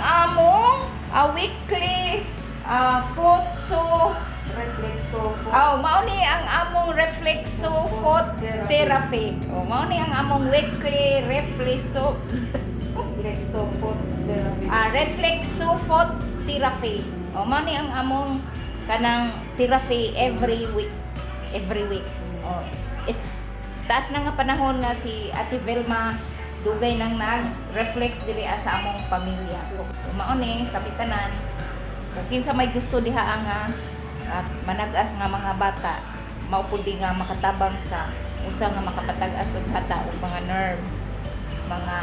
among weekly foot so Reflexo. Oh, mao ni ang among reflexo foot therapy. Oh, mao ni ang among weekly reflexo Reflexo foot therapy. Reflexo foot therapy. Oh, mao ni ang among kanang therapy every week. Every week. Oh, it's taas na nga panahon nga si Ate Vilma dugay nang nag-reflex diri sa among pamilya. So, mao ni kami tanan. Kung kinsa may gusto diha nga at manag-as nga mga bata, mao pud di nga makatabang sa usa nga makapatag-as og bata og mga nerve, mga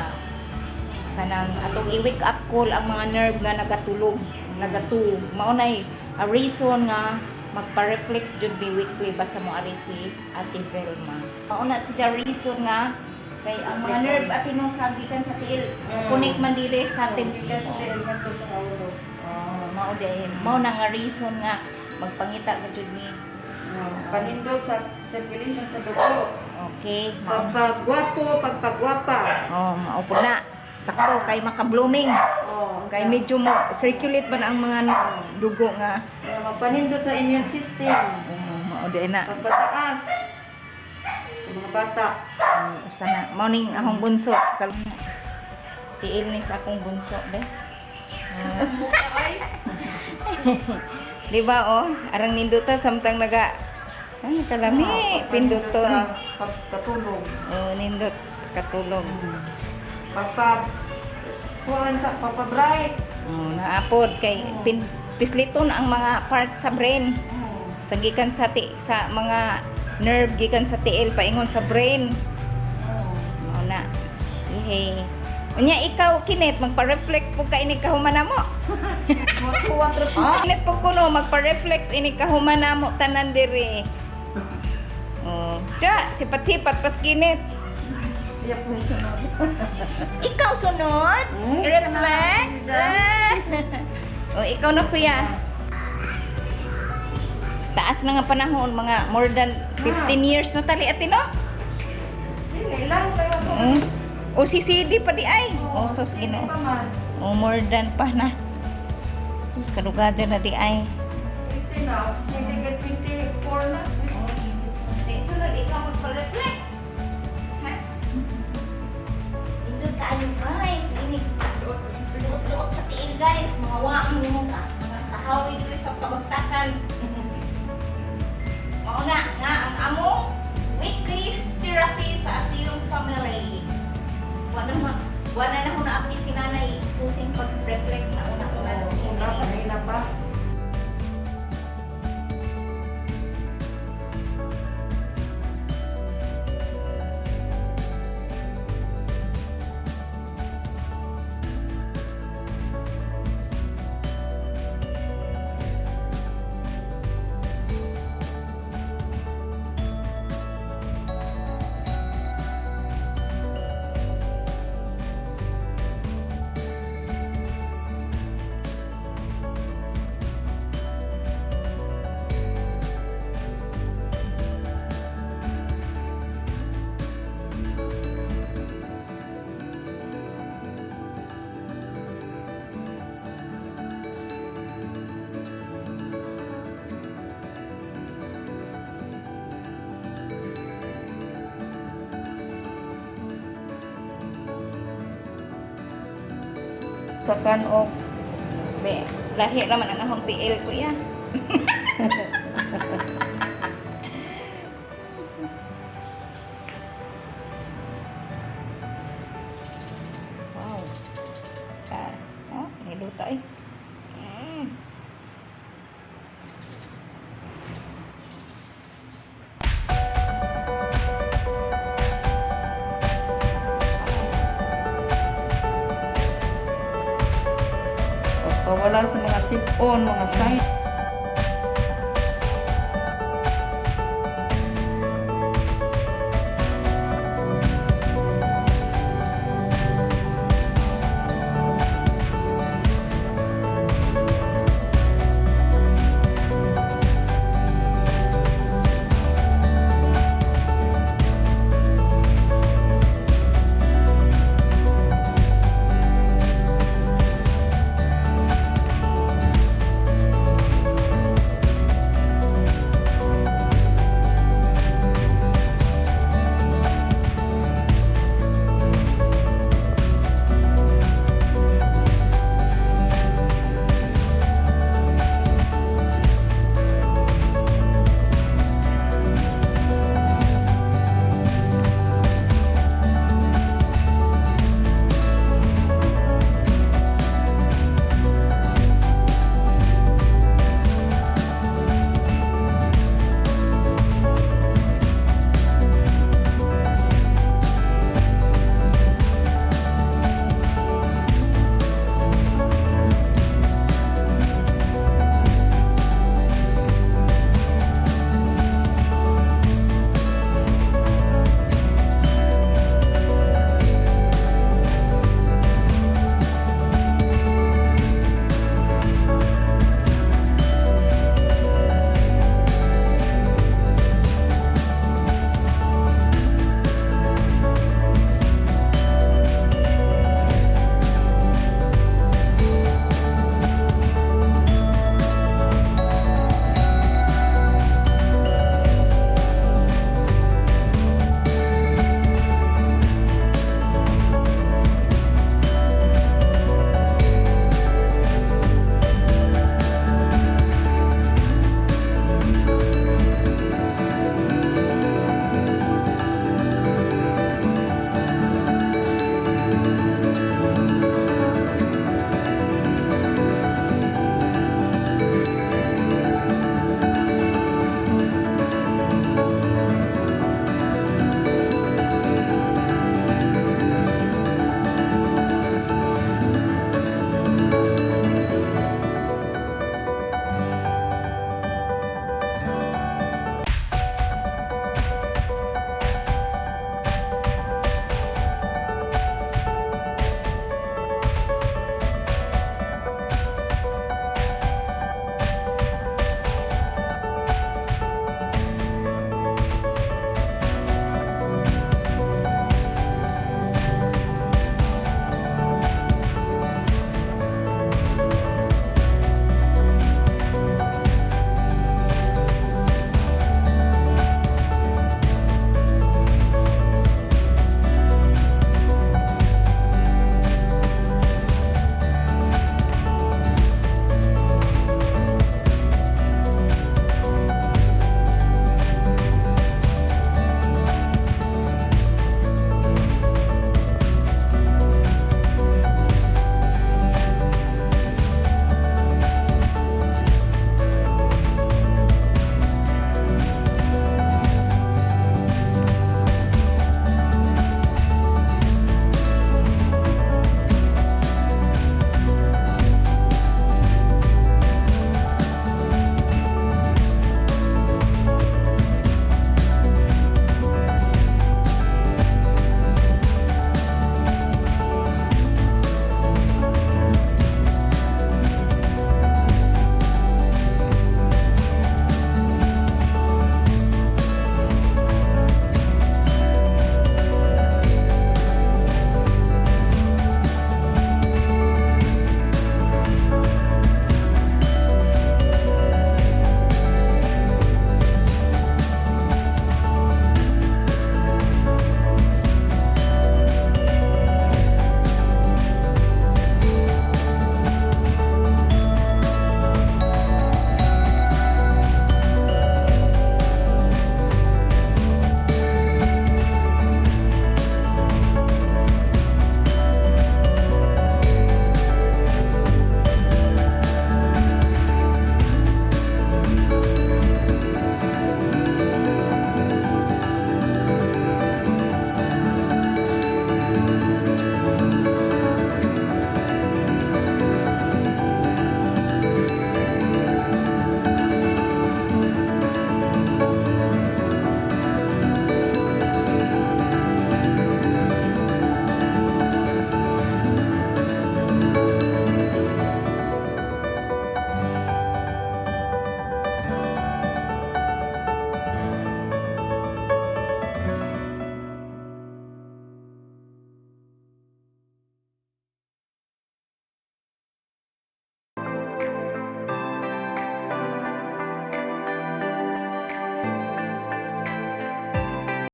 kanang atong i-wake up call ang mga nerve nga nagatulog, nagatug. Mao nay a reason nga magpa-reflex jud mi weekly basta mo ari si Ate Velma. Mao na siya reason nga kay ang mga nerve ate no sa gikan sa tiil, connect man dire sa ating Gikan sa tiil ngadto sa ulo. Oh, mao dahil mao na nga reason nga magpangita ka jud mi. Oh, panindot sa circulation sa dugo. Okay, mao. Pagpagwapo, pagpagwapa. Oh, mao po na. Sakto kay maka-blooming. Oh, Kay medyo mo circulate man ang mga dugo nga. Kaya magpanindot sa immune system. Oh, mao dahil na. Pagpataas sa mga bata. Usa na. Mao ning akong bunso. Tiil ni sa akong bunso, be. Ah. Di ba oh, arang ninduta samtang naga ay, kalami, Oh, pinduton. sa pagkatulog. Oh, nindot katulog. Pagpa kuan sa pagpa-bright. Oh, naapod kay pisliton ang mga part sa brain. Oh. Sa gikan sa ti, sa mga nerve gikan sa tiil paingon sa brain. Oh. Mao na. Ihey. Unya ikaw Kinet, magpa-reflex po ka ini kahuman namo. Makuha trip. Kinet po kuno magpa-reflex ini kahuman namo tanan diri. Oh, ja, sipat-sipat pas Kinet. Siya po sunod. Ikaw sunod? Hmm? Reflex? Ah. Oh, ikaw na, kuya. Taas na nga panahon, mga more than 15 years na tali ate, no? Ilan kayo ako? O si CD pa di ay. O sus Ginoo. Pa man. O more than pa na. Sus kadugada na di ay. 20 na. Sige, 24 na. Sunod ikaw magpa-reflect. Ha? Indot kaayo guys. Inig luot-luot sa tiil guys. Mga waang mo ka. Mga tahawi diri sa kabagsakan. Mao na nga ang among weekly therapy sa Asilong Family. Wala na wala na ko na si nanay pusing pag-reflex na una-una. Una pa, ila pa. Sa kanog. Be, lahi naman ang akong tiil, kuya. Wow. Ah, oh, niluto eh. Pagpawala sa mga sipon, mga sign.